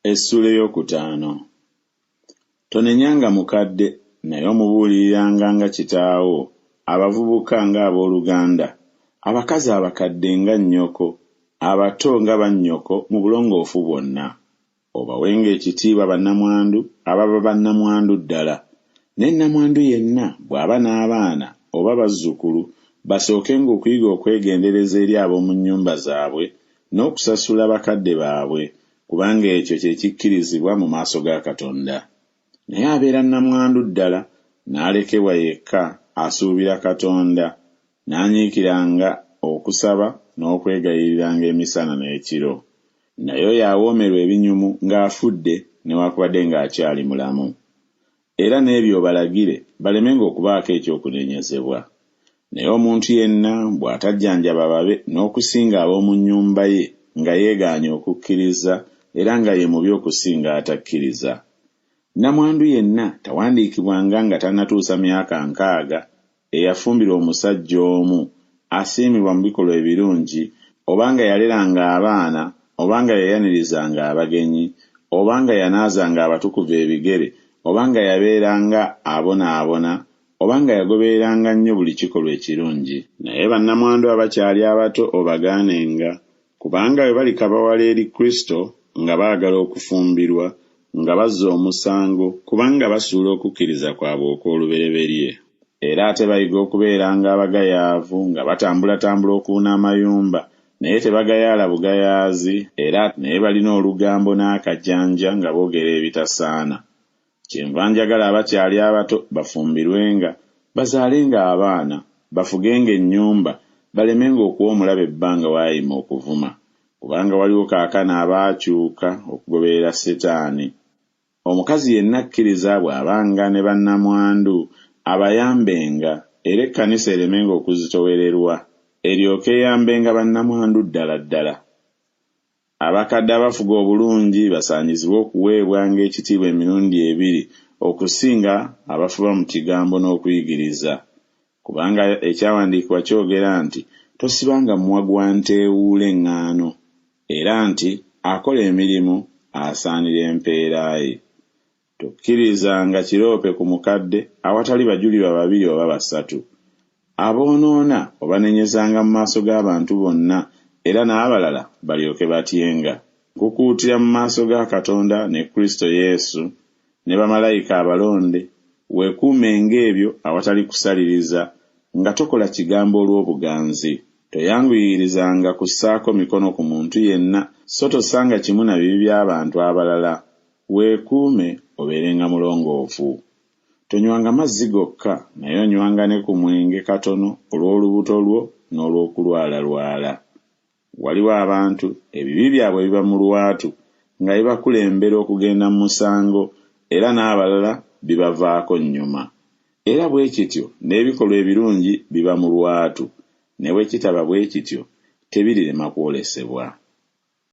Essuula ey'okutaano. Tonenyanga mukadde, naye omubuuliriranga nga kitaawo, abavubuka ng'abooluganda, abakazi abakadde nga nnyoko, abato nga bannyoko mu bulongoofu bwonna. Obawenga ekitiibwa bannamwandu ababa bannamwandu ddala. Naye nnamwandu yenna bw'aba n'abaana oba bazzukulu, basookenga okuyiga okwegendereza eri ab'omu nnyumba zaabwe, n'okusasula bakadde baabwe, kubanga ekyo kye kikkirizibwa mu maaso ga Katonda. Naye abeera nnamwandu ddala, n'alekebwa yekka, asuubira Katonda, n'anyiikiranga okusaba n'okwegayiriranga emisana n'ekiro. Naye oyo awoomerwa ebinyumu ng'afudde newakubadde ng'akyali mulamu. Era n'ebyo obalagire balemenga okubaako eky'okunenyezebwa. Naye omuntu yenna bw'atajjanjaba babe n'okusinga ab'omu nnyumba ye, nga yeegaanye okukkiriza, era nga ye mubi okusinga atakkiriza. Nnamwandu yenna tawandiikibwanga nga tannatuusa myaka 60, eyafumbirwa omusajja omu, asiimibwa mu bikolwa ebirungi, oba nga yaleranga abaana, oba nga yayanirizanga abagenyi, oba nga yanaazanga abatukuvu ebigere, oba nga yabeeranga abonaabona, oba nga yagobereranga nnyo buli kikolwa ekirungi. Naye bannamwandu abakyali abato obagaanenga, kubanga bwe balikabawala eri Kristo nga baagala okufumbirwa, nga bazza omusango, kubanga basuula okukkiriza kwabwe okw'olubereberye. Era ate bayiga okubeeranga abagayaavu, nga batambulatambula okubuna amayumba, naye tebagayaala bugayaazi, era naye balina olugambo n'akajanja nga boogera ebitasaana. Kyenva njagala abakyali abato bafumbirwenga, bazaalenga abaana, bafugenga ennyumba, balemenga okuwa omulabe ebbanga w'ayima okuvuma. Kubanga waliwo kaakano abaakyuka okugoberera Setaani. Omukazi yenna akkiriza bw'abanga ne bannamwandu, abayambenga, era ekkanisa eremenga okuzitoowererwa, eryoke eyambenga bannamwandu ddala ddala. Abakadde abafuga obulungi basaanyizibwe okuweebwanga ekitiibwa emirundi ebiri okusinga abafuba mu kigambo n'okuyigiriza. Kubanga ekyawandiikibwa kyogera nti Tosibanga mumwa gwa nte ewuula eŋŋaano, era nti Akola emirimu asaanira empeera ye. Tokkirizanga kiroope ku mukadde awatali bajulirwa babiri oba basatu. Aboonoona obanenyezanga mu maaso g'abantu bonna, era n'abalala balyoke batyenga. Nkukuutira mu maaso ga Katonda ne Kristo Yesu ne bamalayika abalonde, weekuumenga ebyo awatali kusaliriza, nga tokola kigambo olw'obuganzi. Toyanguyirizanga kussaako mikono ku muntu yenna, so tossanga kimu na bibi by'abantu abalala. Weekuume, obeerenga mulongoofu. Tonywanga mazzi gokka, naye onywanga ne ku mwenge katono olw'olubuto lwo n'olw'okulwalalwala. Waliwo abantu, ebibi byabwe biba mu lwatu, nga bibakulembera okugenda mu musango, era n'abalala bibavaako nnyuma. Era bwe kityo n'ebikolwa ebirungi biba mu lwatu, ne bwe kitaba bwe kityo, tebirirema kwolesebwa.